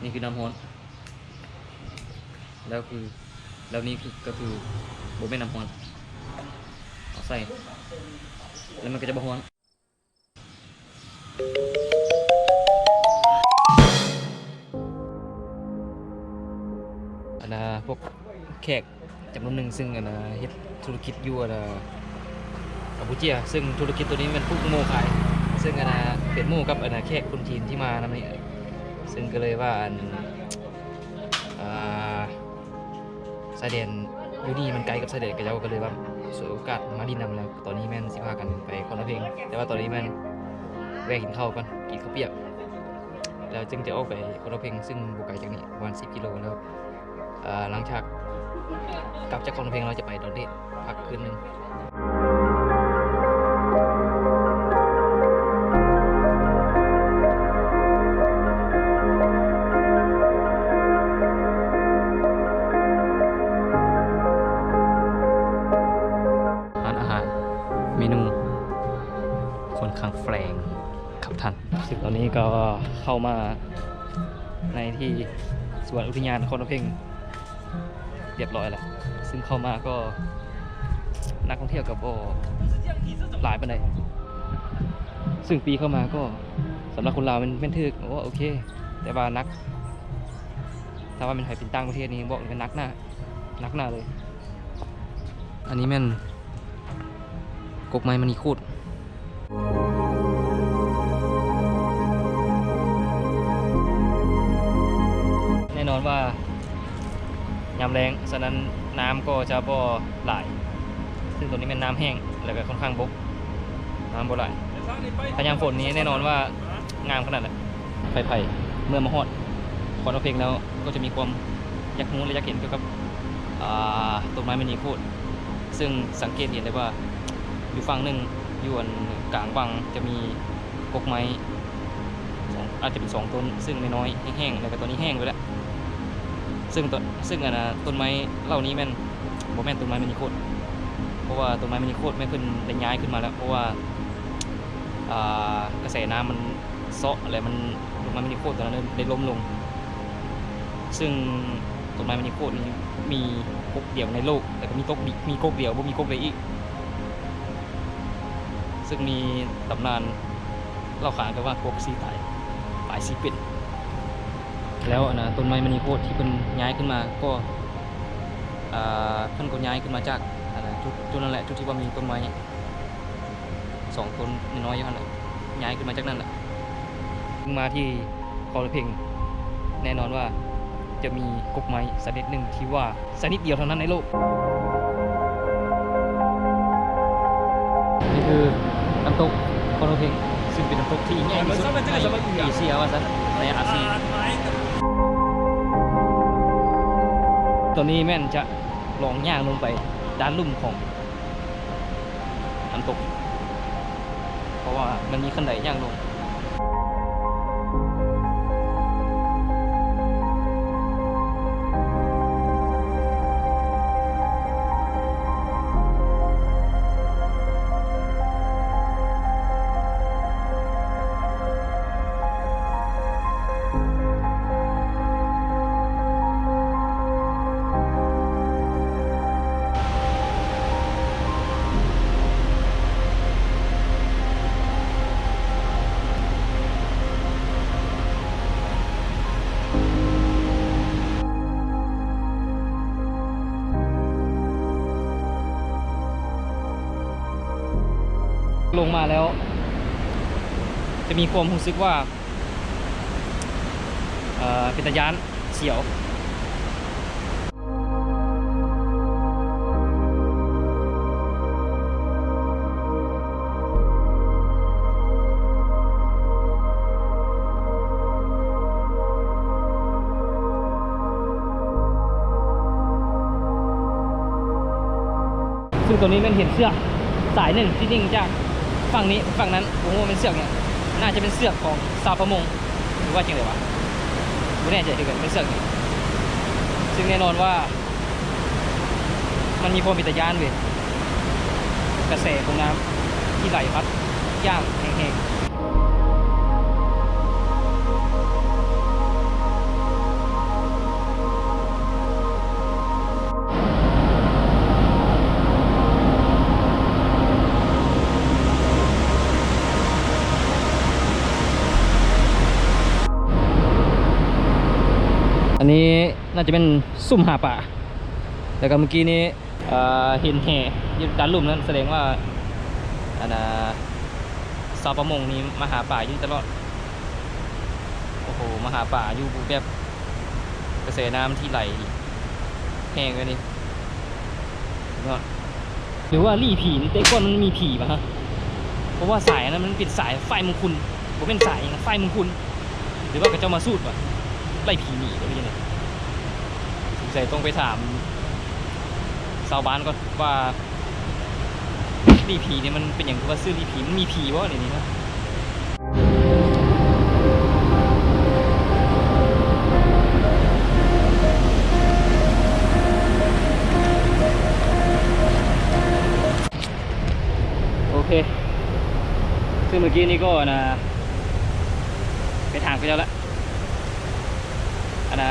ນີ້ຄືນ້ຳຮ້ອນ ແລ້ວຄື ແລ້ວນີ້ຄື ກໍຄືບໍ່ແມ່ນນ້ຳຮ້ອນ ເອົາໃສ່ ແລ້ວມັນກໍຈະບໍ່ຮ້ອນ. ອັນນ່າ ພວກແຂກຈຳນວນໜຶ່ງ ຊຶ່ງ ອັນນ່າ ເຮັດທຸລະກິດຢູ່ ອັນນ່າ ກຳປູເຈຍ ຊຶ່ງທຸລະກິດໂຕນີ້ແມ່ນປູກໂມຂາຍ ຊຶ່ງ ອັນນ່າ ເປັນໝູ່ກັບ ອັນນ່າ ແຂກຄົນຈີນທີ່ມານຳນີ້ ຊຶ່ງກໍເລີຍວ່າ ອັນ ອ່າ ຊາຍແດນຢູ່ນີ້ມັນໃກ້ກັບຊາຍແດນຂະເຈົ້າ ກໍເລີຍວ່າສວຍໂອກາດມາຫຼິ້ນນຳ ແລ້ວຕອນນີ້ແມ່ນຊິພາກັນໄປຄອນພະເພັງ ແຕ່ວ່າຕອນນີ້ແມ່ນແວ່ກິນເຂົ້າກ່ອນ ກິນເຂົ້າປຽກ ແລ້ວຈຶ່ງຈະອອກໄປຄອນພະເພັງ ຊຶ່ງບໍ່ໄກຈາກນີ້ປະມານສິບກິໂລ ແລ້ວ ເອີ ຫຼັງຈາກກັບຈາກຄອນພະເພັງ ເຮົາຈະໄປດອນເດດ ພັກຄືນໜຶ່ງ. ຮ້ານອາຫານ ເມນູຂ້ອນຂ້າງແປງຄັບທ່ານ ຊຶ່ງຕອນນີ້ກໍເຂົ້າມາໃນທີ່ສວນອຸທິຍານຄອນພະເພັງ ຮຽບຮ້ອຍແລ້ວ ຊຶ່ງເຂົ້າມາກໍນັກທ່ອງທ່ຽວກໍບໍ່ຫຼາຍປານໃດ ຊຶ່ງປີ້ເຂົ້າມາກໍສຳລັບຄົນລາວແມ່ນ ແມ່ນຖືກ ໂອ ໂອເຄ ແຕ່ວ່າໜັກ ຖ້າວ່າແມ່ນໃຜເປັນຕ່າງປະເທດນີ້ ບອກເລີຍວ່າໜັກໜ້າ ໜັກໜ້າເລີຍ. ອັນນີ້ແມ່ນກົກໄມ້ມະນີຄູດ ແນ່ນອນວ່າຍາມແລ້ງ ສະນັ້ນນ້ຳກໍຈະບໍ່ຫຼາຍ ຊຶ່ງໂຕນີ້ແມ່ນນ້ຳແຫ້ງ ແລ້ວກໍຂ້ອນຂ້າງບົກ ນ້ຳບໍ່ຫຼາຍ ຖ້າຍາມຝົນນີ້ແນ່ນອນວ່າງາມຂະໜາດແຫຼະ. ໃຜໆເມື່ອມາຮອດຄອນພະເພັງແລ້ວ ກໍຈະມີຄວາມຢາກຮູ້ ແລະ ຢາກເຫັນກ່ຽວກັບ ອ່າ ຕົ້ນໄມ້ມະນີໂຄດ ຊຶ່ງສັງເກດເຫັນໄດ້ວ່າ ຢູ່ຝັ່ງໜຶ່ງ ຢູ່ອັນກາງວັງຈະມີກົກໄມ້ສອງ ອາດຈະເປັນສອງຕົ້ນ ຊຶ່ງນ້ອຍໆ ແຫ້ງໆ ແລ້ວກໍຕອນນີ້ແຫ້ງໄປແລ້ວ ຊຶ່ງຕົ້ນ ຊຶ່ງອັນນ່າ ຕົ້ນໄມ້ເຫຼົ່ານີ້ແມ່ນ ບໍ່ແມ່ນຕົ້ນໄມ້ມະນີໂຄດ ເພາະວ່າຕົ້ນໄມ້ມະນີໂຄດແມ່ນເພິ່ນໄດ້ຍ້າຍຂຶ້ນມາແລ້ວ ເພາະວ່າ ອ່າ ກະແສນ້ຳມັນ ເຊາະ ແລະ ມັນ ຕົ້ນໄມ້ມະນີໂຄດຕອນນັ້ນໄດ້ ໄດ້ລົ້ມລົງ ຊຶ່ງຕົ້ນໄມ້ມະນີໂຄດນີ້ມີກົກດຽວໃນໂລກ ແລ້ວກໍມີຕົກ ມີກົກດຽວ ບໍ່ມີກົກໃດອີກ ຊຶ່ງມີຕຳນານເລົ່າຂານກັນວ່າ ກົກສີຕາຍ ປາຍສີເປັນ ແລ້ວ ອັນນ່າ ຕົ້ນໄມ້ມະນີໂຄດທີ່ເພິ່ນຍ້າຍຂຶ້ນມາກໍ ອ່າ ເພິ່ນກໍຍ້າຍຂຶ້ນມາຈາກ ອັນນ່າ ຈຸດ ຈຸດນັ້ນແຫຼະ ຈຸດທີ່ວ່າມີຕົ້ນໄມ້ ສອງຕົ້ນນ້ອຍໆຢູ່ຫັ້ນແຫຼະ ຍ້າຍຂຶ້ນມາຈາກນັ້ນແຫຼະ ມາທີ່ຄອນພະເພັງ ແນ່ນອນວ່າຈະມີກົກໄມ້ຊະນິດໜຶ່ງທີ່ວ່າຊະນິດດຽວເທົ່ານັ້ນໃນໂລກ. ນີ້ຄືນ້ຳຕົກຄອນພະເພັງ ຊຶ່ງເປັນນ້ຳຕົກທີ່ໃຫຍ່ທີ່ສຸດໃນເອເຊຍວ່າຊັ້ນ ໃນອາຊີ. ຕອນນີ້ແມ່ນຈະລອງຍ່າງລົງໄປດ້ານລຸ່ມຂອງ ນ້ຳຕົກ ເພາະວ່າມັນມີຂັ້ນໄດຍ່າງລົງ. ລົງມາແລ້ວຈະມີຄວາມຮູ້ສຶກວ່າ ເອີ ເປັນຕາຢ້ານ ສຽວ. ຊຶ່ງໂຕນີ້ແມ່ນເຫັນເຊືອກສາຍໜຶ່ງທີ່ຍິງຈາກຝັ່ງນີ້ໄປຝັ່ງນັ້ນ ບໍ່ຮູ້ວ່າແມ່ນເຊືອກຫຍັງ ໜ້າຈະເປັນເຊືອກຂອງຊາວປະມົງ ຫຼືວ່າຈັ່ງໃດວະ ບໍ່ແນ່ໃຈຄືກັນ ເປັນເຊືອກຫຍັງ ຊຶ່ງແນ່ນອນວ່າ ມັນມີຄວາມເປັນຕາຢ້ານເວີຍ ກະແສຂອງນ້ຳທີ່ໄຫຼພັດຢ່າງແຮງໆ. ອັນນີ້ໜ້າຈະແມ່ນຊຸມຫາປາ ແລ້ວກໍເມື່ອກີ້ນີ້ ເອີ ເຫັນແຫຢູ່ດ້ານລຸ່ມນັ້ນ ສະແດງວ່າ ອັນນ່າ ຊາວປະມົງນີ້ມາຫາປາຢູ່ຕະຫຼອດ. ໂອ້ໂຫ ມາຫາປາຢູ່ແບບກະແສນ້ຳທີ່ໄຫຼແຮງເລີຍນີ້ເນາະ. ຫຼືວ່າລີ້ຜີນີ້ ແຕ່ກ່ອນມັນມີຜີບໍ່ຮະ? ເພາະວ່າສາຍອັນນັ້ນມັນເປັນສາຍຝ້າຍມຸງຄຸນ ບໍ່ແມ່ນສາຍຫຍັງ ຝ້າຍມຸງຄຸນ. ຫຼືວ່າເຂົາເຈົ້າມາສູດວ່າ ໄລ່ຜີໜີບໍ່ ຫຼືຈັ່ງໃດ? ສົງໄສຕ້ອງໄປຖາມຊາວບ້ານກ່ອນວ່າ ລີ້ຜີນີ້ມັນເປັນຫຍັງ ຄືວ່າຊື່ລີ້ຜີ ມັນມີຜີບໍ່ໃນນີ້ເນາະ? ໂອເຄ ຊຶ່ງເມື່ອກີ້ນີ້ກໍ ອັນນ່າ ໄປຖາມເຂົາເຈົ້າລະ ອັນນ່າ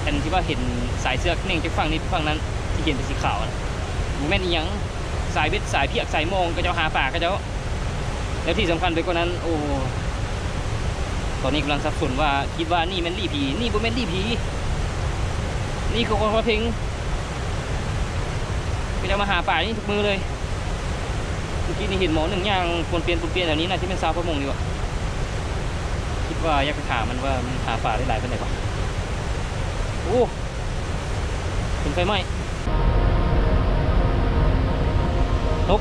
ອັນທີ່ວ່າເຫັນສາຍເຊືອກເໜັງຈາກຝັ່ງນີ້ໄປຝັ່ງນັ້ນ ທີ່ເຫັນເປັນສີຂາວນະ ບໍ່ແມ່ນອີ່ຫຍັງ ສາຍເບັດ ສາຍພຽກ ສາຍມອງ ເຂົາເຈົ້າຫາປາເຂົາເຈົ້າ. ແລ້ວທີ່ສຳຄັນໄປກວ່ານັ້ນ ໂອ້ ຕອນນີ້ກຳລັງສັບສົນວ່າ ຄິດວ່ານີ້ແມ່ນລີ້ຜີ ນີ້ບໍ່ແມ່ນລີ້ຜີ ນີ້ຄືຄົນຄົນເພັງ ເຂົາເຈົ້າມາຫາປານີ້ທຸກມື້ເລີຍ. ເມື່ອກີ້ນີ້ເຫັນໝໍໜຶ່ງຍ່າງປ້ວນປ່ຽນ ປ້ວນປ່ຽນແຖວນີ້ ໜ້າຈະແມ່ນຊາວປະມົງນີ້ຫວາ ຄິດວ່າຢາກໄປຖາມມັນວ່າມັນຫາປາໄດ້ຫຼາຍປານໃດຫວາ. ໂອ້ ເປັນໄຟໄໝ້ ນົກ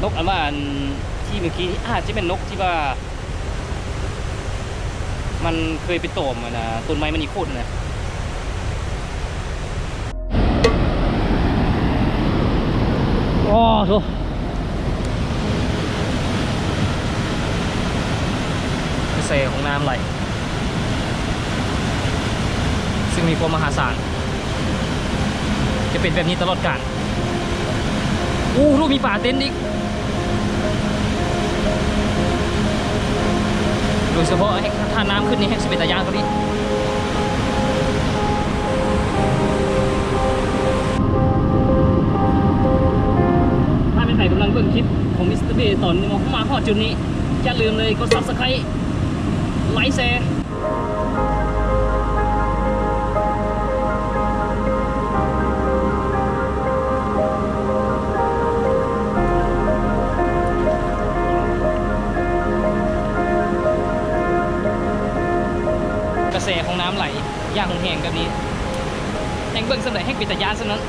ນົກອັນວ່າ ອັນທີ່ເມື່ອກີ້ນີ້ ອາດຈະແມ່ນນົກທີ່ວ່າ ມັນເຄີຍໄປຕອມ ອັນນ່າ ຕົ້ນໄມ້ມະນີໂຄດນະ. ໂອ້ໂທ ກະແສຂອງນ້ຳໄຫຼ ຊຶ່ງມີຄວາມມະຫາສານ ຈະເປັນແບບນີ້ຕະຫຼອດການ. ໂອ້ໂຫ ມີປາເຕັ້ນອີກ ໂດຍສະເພາະແຮງ ຖ້ານ້ຳຂຶ້ນນີ້ແຮງຊິເປັນຕາຢ້ານກວ່ານີ້. ຖ້າແມ່ນໃຜກຳລັງເບິ່ງຄລິບຂອງມິສເຕີເບຕອນນີ້ ມາຮອດຈຸດນີ້ ຢ່າລືມເລີຍກົດ Subscribe Like Share. ກະແສຂອງນ້ຳໄຫຼຢ່າງຮຸນແຮງແບບນີ້ ແຮງເບິ່ງສ່ຳໃດແຮງເປັນຕາຢ້ານສ່ຳນັ້ນ.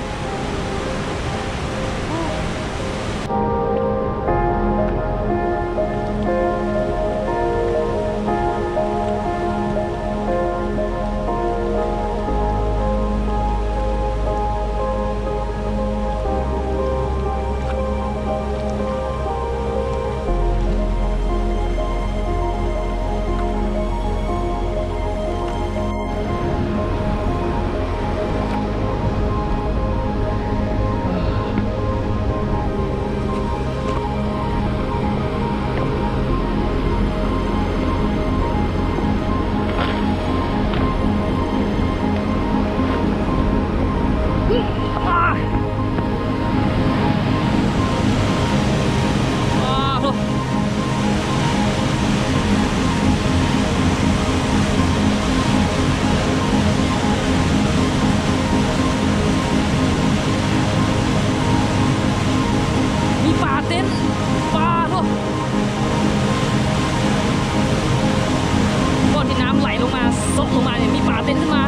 ມີປາເຕັ້ນ ປາໂທ ບ່ອນທີ່ນ້ຳໄຫຼລົງມາ ຊົດລົງມານີ້ ມີປາເຕັ້ນຂຶ້ນມາ.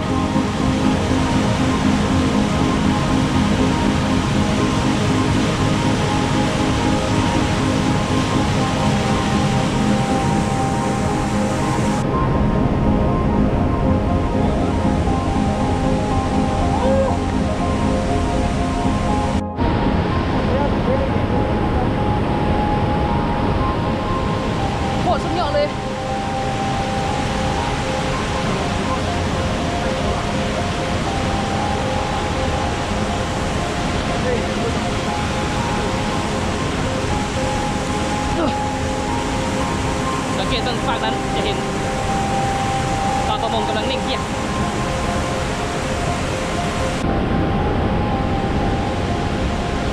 ໂຄດສຸດຍອດເລີຍ. ສັງເກດເບິ່ງຟາກນັ້ນ ຈະເຫັນຊາວປະມົງກຳລັງເລັ່ງພຽກ.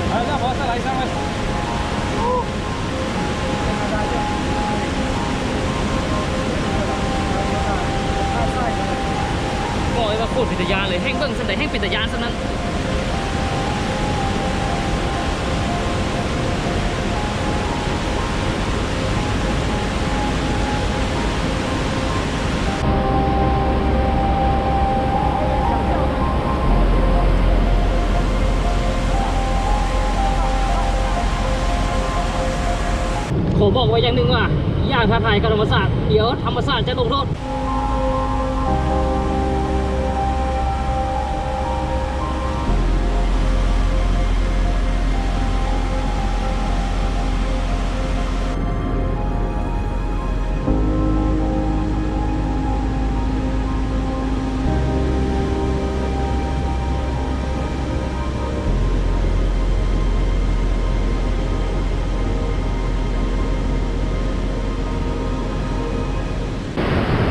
ໄປແລ້ວ ພໍສະໄລຊັ້ນເລີຍ. ໂອ້ ໄດ້ຢູ່ ໄດ້ຢູ່. ໂຄດເປັນຕາຢ້ານເລີຍ ແຮ່ງເບິ່ງສ່ຳໃດແຮ່ງເປັນຕາຢ້ານສ່ຳນັ້ນ. ຂໍບອກໄວ້ຢ່າງໜຶ່ງວ່າ ຢ່າທ້າທາຍກັບທຳມະຊາດ, ດຽວທຳມະຊາດຈະລົງໂທດ.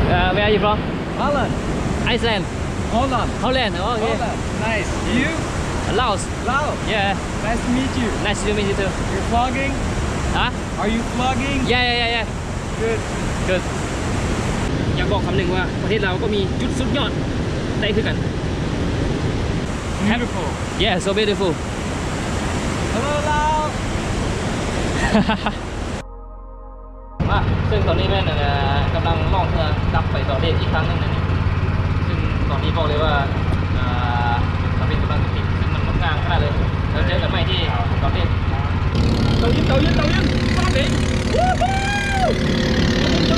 ເອີ Where are you from? Holland. Iceland. Holland. Holland. Oh, okay. Holland. Nice. You? Laos. Laos. Yeah. Nice to meet you. Nice to meet you too. You're vlogging? Huh? Are you vlogging? Yeah, yeah, yeah, yeah. Good. Good. ຢາກບອກຄຳໜຶ່ງວ່າ ປະເທດລາວກໍມີຈຸດສຸດຍອດໄດ້ຄືກັນ. Beautiful. Yeah, so beautiful. Hello, Laos. ມາ ເຊິ່ງຕອນນີ້ແມ່ນ ເອີ ກຳລັງລ່ອງເຮືອກັບໄປດອຍເດດອີກຄັ້ງໜຶ່ງນະນີ້ ເຊິ່ງຕອນນີ້ບອກເລີຍວ່າ ເອີ ຕາເວັນກຳລັງຈະຕິດ ເຊິ່ງມັນງົດງາມຂະໜາດເລີຍ. ແລ້ວເຈີກັນໃໝ່ທີ່ດອຍເດດ. ເຕົາຍິນ ເຕົາຍິນ ເຕົາຍິນ ຟ້າວເດ. Woohoo!